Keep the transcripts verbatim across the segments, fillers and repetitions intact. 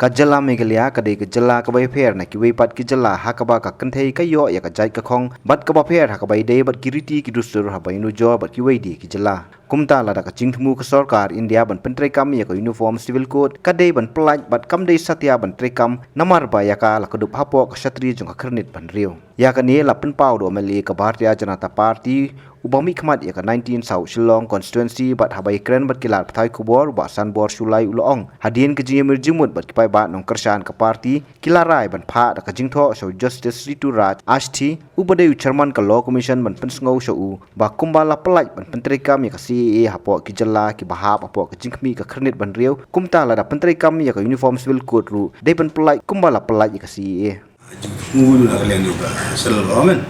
Ka jylla Meghalaya ka dei ka jylla kaba ïapher na kiwei pat ki jylla ha kaba ka kynthei ka ïoh ïa ka jait ka khong bad kaba pher ha kaba ïadei bad ki riti ki dustur haba ïanujor bad kiwei de ki jylla. Kumta lada ka jingthmu ka sorkar India ban pyntreikam ïa ka Uniform Civil Code ka dei ban pyllait bad kam dei satia ban treikam namar ba ïa ka la ka dup hapoh ka shatri jong ka khyrnit bynriew. Ïa kane la pynpaw da u M L A ka Bharatiya Janata Party uba mihkhmat ïa ka nineteen South Shillong Constituency bad haba ïakren bad ki lad pathai khubor u Bah Sanbor Shullai u la ong hadien ka jingïamir jingmut bad ki paidbah nongkyrshan ka party ki la rai ban phah da ka jingthoh sha u Justice Ritu Raj Asthi uba dei u chairman ka Law Commission ban pynsngew sha u ba kumba la pyllait ban pyntreikam ïa ka C A A hapoh ki jylla kiba hap hapoh ka jingkhmih ka khyrnit bynriew, kumta lada pyntreikam ïa ka Uniform Civil Code ruh dei ban pyllait kumba la pyllait ïa ka C A A. Jingthmu na ka liang jong ka central government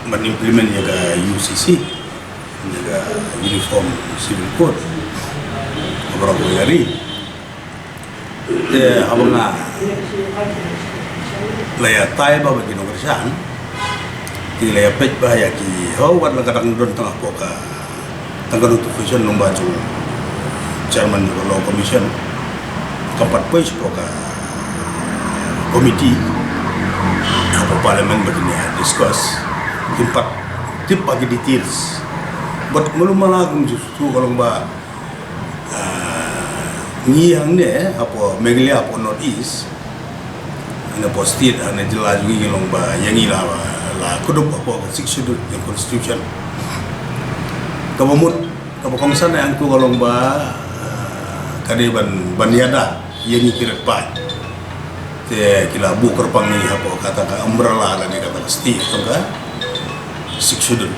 ban implement ïa ka U C C, ïa ka Uniform Civil Code, ka baroh ka ri. Te haba nga la ïatai bha bad ki nongkyrshan, te la ïapeit bha ïa ki, ho, wat la ka dang don tang hapoh ka, tang ka notification lyngba jong chairman jong ka Law Commission. Kam pat poi shapoh ka committee hapoh parliament ba kin ïa discuss. Kim pat tip bha ki details. Bad malu mala kum ju tu ka long ba, ah, ngi hangne hapoh Meghalaya, hapoh North East, hangne hapoh state, hangne jylla jong ngi, long ba ïa ngi la, la kdup hapoh ka Sixth Schedule jong constitution. Kaba mut, kaba kongsan ïa ngi tu ka long ba, ah, ka dei ban, ban ïada ïa ngi ki riewpaid. Te ki la buh kyrpang ngi hapoh kata ka umbrella lane kata ka state jong ka Sixth Schedule.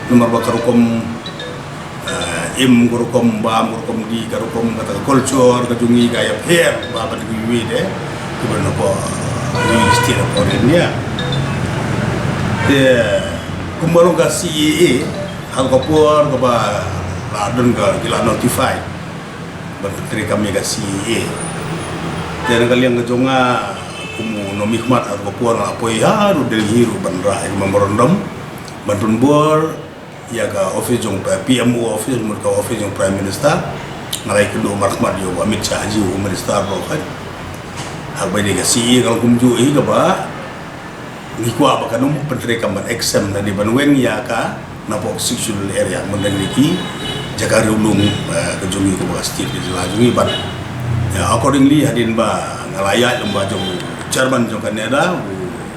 Namar ba ka rukom, ah, im, ka rukom bam, ka rukom dih, ka rukom kata ka culture ka jong ngi ka ïapher bha bad kiwei de kiba na hapoh, ah, kiwei state hapoh India. Te kumba long ka C A A, ha ka por kaba la don ka, ki la notify ban pyntreikam ïa ka C A A. Te na ka liang ka jong nga kum u nongmihkhmat, ha ka por nga la poi haduh Delhi ruh ban rah ïa ka memorandum ban pynbor ïa ka office jong P M O office, mut ka office jong Prime Minister. Nga la ïakynduh markhmat ïa u Amit Shah Jain, u minister baroh. Ha kaba ïadei ka C A A ka long kumjuh hi kaba ngi kwah ba kan ym pyntreikam, ban exempt lane ban weng ïa ka na hapoh Sixth Schedule area, mynta ki jaka riewlum, eh, ka jong ngi kaba ka state, ka jylla jong ngi. Bad, eh, accordingly, hadien ba nga la ïaid lyngba jong chairman jong ka NEDA, u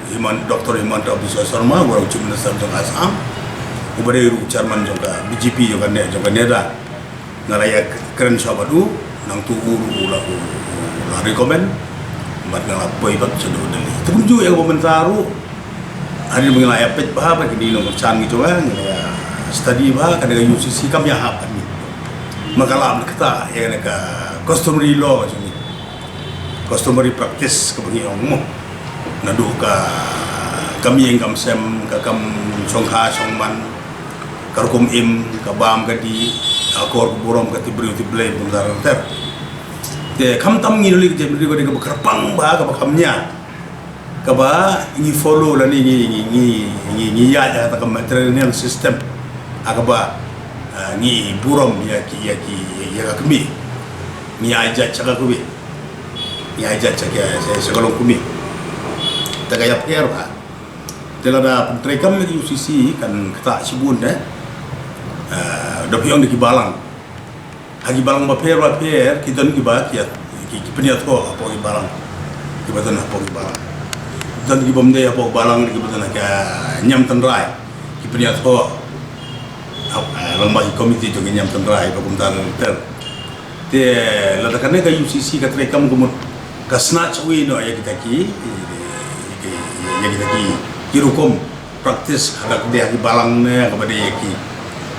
Himant-, Doctor Himanta Biswa Sarma, uba dei u Chief Minister jong Assam, uba dei ruh chairman jong ka B J P jong ka ne-, jong ka NEDA. Nga la ïakren shwa bad u, nangtu u ruh u la, u, u la recommend. Bad nga la poi bad shaduh Delhi. Te kumjuh ïa kaba mynta ruh, hadien ba ngi la ïapeit bha bad kine ki nongkyrshan ki jong nga, ngi la study bha, kane ka U C C kam ïahap ha ngi. Ma ka la mynta ïa kane ka customary law ka jong ngi. Customary practice kaba ngi ong mo. Naduh ka kam ïing kam sem, ka kam shongkha shongman, ka rukom im, ka bam ka dih, ka akor ka burom, ka tip briew tip Blei, kumta ter ter. Te khamtam ngi nuli ka jaitbynriew ka dei kaba kyrpang bha, kaba kham nia, kaba ngi follow lane ngi, ngi, ngi, ngi, ngi ïaid ha kata ka matrilineal system. Ha kaba, ah, ngi burom ïa ki, ïa ki, ïa ka kmie. Ngi ai jait sha ka kmie. Ngi ai jait sha ka, sha, sha ka longkmie. Te ka ïapher bha. Te lada pyntreikam ïa ka U C C kan ktah shibun de. Eh, da phi ong da ki balang. Ha ki balang bapher bapher, ki don kiba ki, ki, ki pynïathoh hapoh ki balang. Kiba don hapoh ki balang. Don kibym dei hapoh ki balang, kiba don ha ka niam tynrai. Ki pynïathoh. Hap, eh, lyngba ki komiti jong ki niam tynrai, ba kumta ter ter. Te lada kane ka U C C ka treikam ka mut ka snatch away noh ïa kita ki, ïa kita ki, ki rukom practice ha kaba dei ha ki balang ne ha kaba dei ïa ki,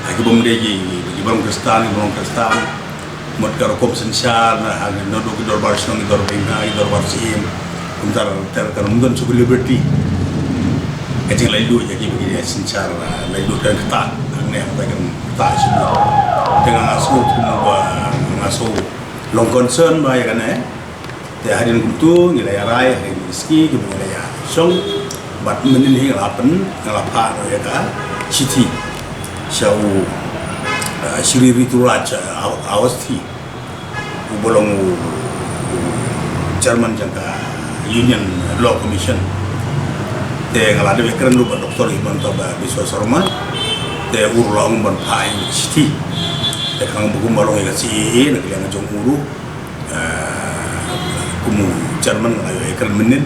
ha kibym dei ki, ki balang Khristan, ki balang Khristan. Mut ka rukom synshar na ha, naduh ki dorbar shnong, ki dorbar, ki dorbar syiem. Kumta ter ter kan ym don shuh ki liberty. Ka jinglaitluid ïa ki ba ki synshar, laitluid kan ktah, hangne kan ktah shuh. Te nga sngew kum ba nga sngew long concern bha ïa kane. Te hadien kumto ngi la ïarai ha ki sngi kiba ngi la ïashong bad mynnin hi nga la pyn, nga la phah noh ïa ka shithi sha u, uh, Shri Rituraj, uh, Aw-, Awasthi. Uba long u, Chairman jong ka Union Law Commission. Te nga la dep ïakren ruh bad Doctor Himanta Biswa Sarma. Te u ruh u la ong ban phah ïa ka shithi. Te khnang ba kumba long ïa ka C A A na ka liang jong u ruh. Eh, kum u chairman nga la ïakren mynnin.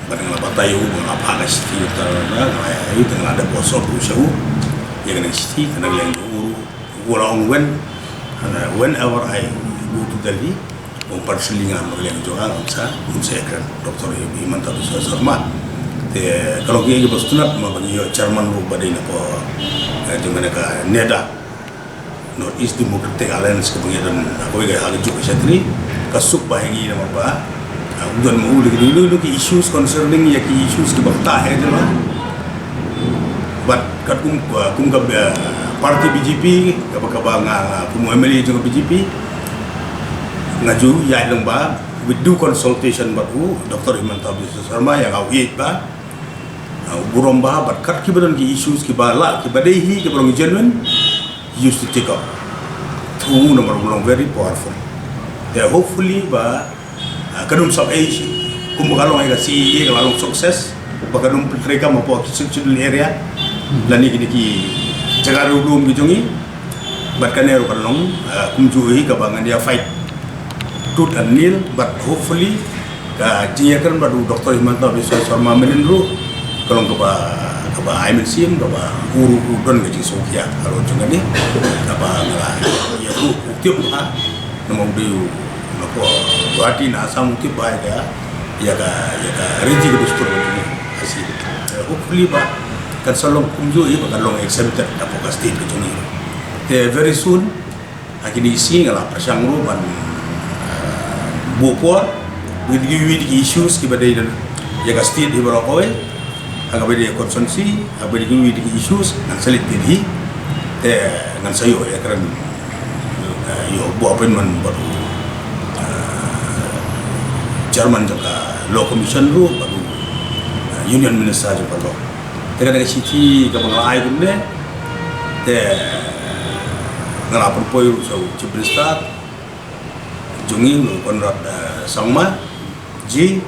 Bad nga la batai ïa u ba nga la phah ka shithi, te nga la ïa, te nga la dep WhatsApp ruh sha u ïa kane ka shithi, kane ka liang jong u ruh. U la ong when, and, uh, whenever I go to Delhi, ong personally nga, na ka liang jong nga, ngan sa, ngan sa ïakren Doctor Himanta Biswa Sarma. Te ka long kaei kaba sngewtynnat ma ba ngi ïoh chairman ruh ba dei na ka, eh, jong kane ka NEDA, North East Democratic Alliance, kaba ngi don ha kawei ka, ha kajuh ka shatri. Ka suk ba ha ngi namar ba, ah, u don ma u lei ki, lei ki issues concerning ïa ki issues kiba ktah ha jylla. Bad katkum, ah, kum ka, ah, party B J P, kaba, kaba nga, nga kum u M L A jong ka B J P, nga ju ïaid lang ba with due consultation bad u Doctor Himanta Biswa Sarma, ïa nga u ïeit ba, ah, u burom ba, bad kat kiba don ki issues kiba lah, kiba dei hi, kiba long genuine, used to take up through u namar u long very powerful. Te hopefully ba, ah, kan ym sap ei shi, kum ba ka long ïa ka C A A ka la long success, ba kan ym pyntreikam hapoh ki Sixth Schedule area lane kine ki jaka riewlum ki jong ngi. Bad kane ruh kan long, ah, kumjuh hi kaba ngan ïa fight tooth and nail, but hopefully ka jingïakren bad u Doctor Himanta Biswa Sarma mynnin ruh ka long kaba, kaba ai mynsiem, kaba u ruh u don ka jingsngewkhia halor jong kane, kaba nga la ïa ruh u tip ha, namar u dei u, na ka Guwahati na Assam, u tip bha ïa ka, ïa ka, ïa ka riti ka dustur ka jong ngi Khasi. Eh, hopefully ba kan sa long kumjuh hi ba kan long exempted hapoh ka state ka jong ngi. Te very soon, ha kine ki sngi nga la pyrshang ruh ban, eh, buh por, with ki, with ki issues kiba dei na ïa ka state hi baroh kawei, ha kaba dei constituency, ha kaba dei ki, with ki issues, ngan sa leit peit hi, te ngan sa ïoh ïakren, eh, ïoh buh appointment bad u, eh, chairman jong ka Law Commission ruh, bad u, eh, Union Minister jong ka Law. Te kane ka shithi kaba nga la ai kumne, te nga la pynpoi ruh sha u Chief Minister jong ngi, u Conrad, eh, Sangma ji,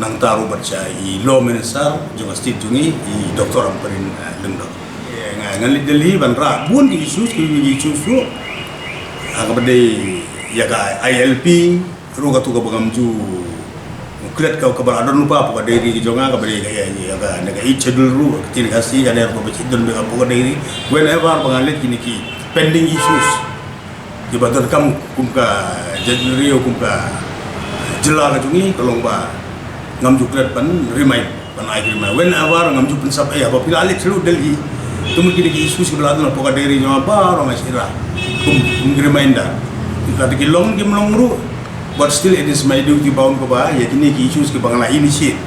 nangta ruh bad sha i Law Minister jong ka state jong ngi, i Doctor Ampareen, eh, Lyngdoh. Eh, nga, ngan leit Delhi ban rah bun ki issues, ki, ki issues ruh. Ha kaba dei ïa ka I L P, ruh katu kaba ngam ju klet ka, kaba la don lypa hapoh ka diary ka jong nga, kaba dei ka, ïa, ïa ka, na ka Eighth Schedule ruh, ka ktien Khasi, kane ruh kaba shu don beit hapoh ka diary. Whenever ba nga leit kine ki pending issues kiba donkam kum ka jaitbynriew, kum ka jylla ka jong ngi, ka long ba ngam ju klet ban remind. Ban ai ki remind. Whenever ngam ju pynsap ei, haba phi la leit sha Delhi, te mut kine ki issues kiba la don hapoh ka diary jong nga baroh nga shu ïa kum, kum ki reminder. Lada ki long kim long ruh, but still it is my duty bound kaba ïa kine ki issues kiba nga la initiate.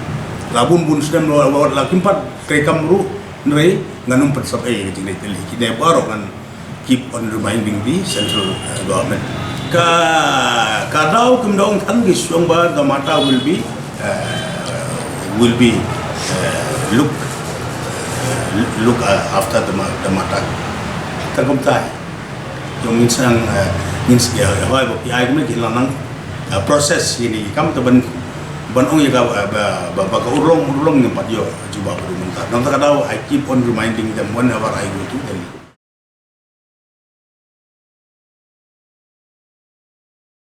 La bun bun snem la, la, la kim pat treikam ruh, hynrei ngan ym pynsap ei ïa ka jingleit Delhi. Kine baroh ngan keep on reminding the central, uh, government. Ka, ka daw kim da ong tang ki shu ong ba the matter will be, uh, will be, uh, look, uh, look, uh, after the ma-, the matter. Tang kumta. Jong ngin sa, uh, ngin sa ïa, ïa, ba phi ai kumne ki la nang, uh, process ïa kine ki kam te ban, ban ong ïa ka, uh, ba, ba, ba ka urlong, urlong ngim pat ïoh jubab ruh mynta. Nangta ka daw I keep on reminding them whenever I go to Delhi.